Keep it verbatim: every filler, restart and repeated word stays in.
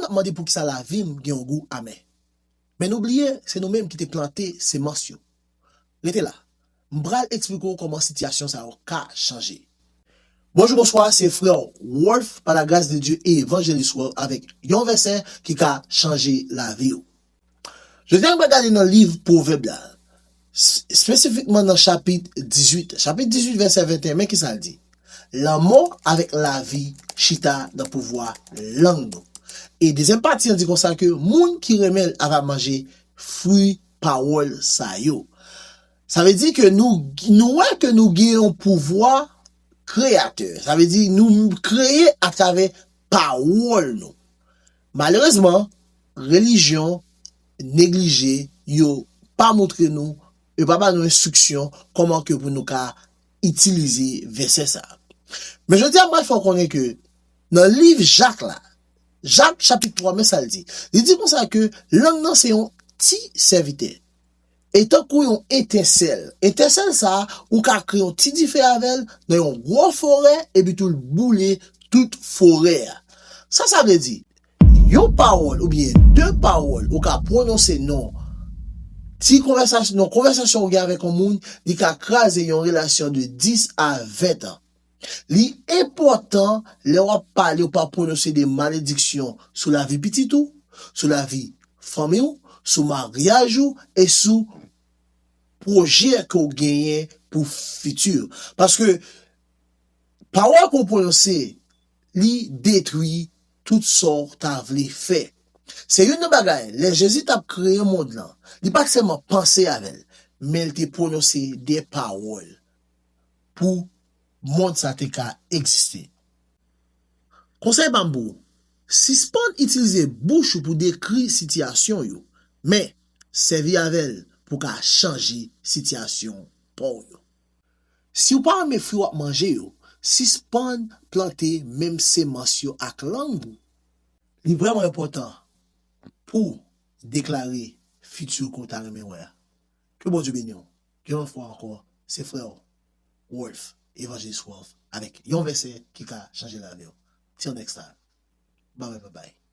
ap mande poukisa lavi m gen yon gou amè. Men nou bliye, se nou menm ki te plante semans yo. Rete la. M pral eksplike w kòman sitiyasyon sa yo ka chanje. Bonjou, bonswa, se frè w Wolf, pa la gras de Dye, evanjelis Wolf, avèk yon vèsè ki ka chanje lavi w. Jodi a, nou pral gade nan liv Pwovèb la, s-, espesifikman nan chapit dizuit. Chapit dizuit, vèsè venteyen, men kisa l di? Lanmò avèk lavi chita nan pouvwa lang nou. E dezyèm pati an di konsa ke moun ki renmen l ava manje fwi pawòl sa yo. Sa vle di ke nou, nou wè ke nou gen yon pouvwa kreyatè. Sa vle di nou kreye atravè pawòl nou. Malerezman, relijyon neglije, yo pa montre nou, yo pa ba nou enstriksyon kòman ke pou nou ka itilize vèsè sa a. Men jodi a, m pral fè w konnen ke nan liv Jak la, Jak chapit twa, men sa l di. Li di konsa ke lang nan se yon ti sèvitè. E tankou yon etensèl. Etensèl sa a, ou ka kreye yon ti dife avè l nan yon gwo forè, epi tou l boule tout forè a. Sa sa vle di? Yon pawòl oubyen de pawòl ou ka pwononse nan ti konvèsasyon, nan konvèsasyon ou gen avèk yon moun, li ka kraze yon relasyon de dis a ven an. Li enpòtan lè w ap pale ou pa pwononse de malediksyon sou lavi pitit ou, sou lavi fanmi w, sou maryaj ou e sou pwojè ke w genyen pou fiti. Paske pawòl ke w pwononse, li detwi tout sa w ta vle fè. Se youn nan bagay, lè Jezi t ap kreye mond lan, li pa t sèlman panse avè l, men l te pwononse de pawòl pou mond sa te ka egziste. Konsèy pa m pou ou, sispann itilize bouch ou pou dekri sitiyasyon yo, men sèvi avè l pou w ka chanje sitiyasyon pa w yo. Si w pa renmen fwi w ap manje yo, sispann plante menm semans yo ak lang ou. Li vrèman enpòtan pou w deklare fiti ke w ta renmen wè a. Ke Bondye beni w. Yon lòt fwa ankò, se frè w Wolf, evanjelis Wolf, avèk yon vèsè ki ka chanje lavi w. Till next time. Bye bye, bye bye.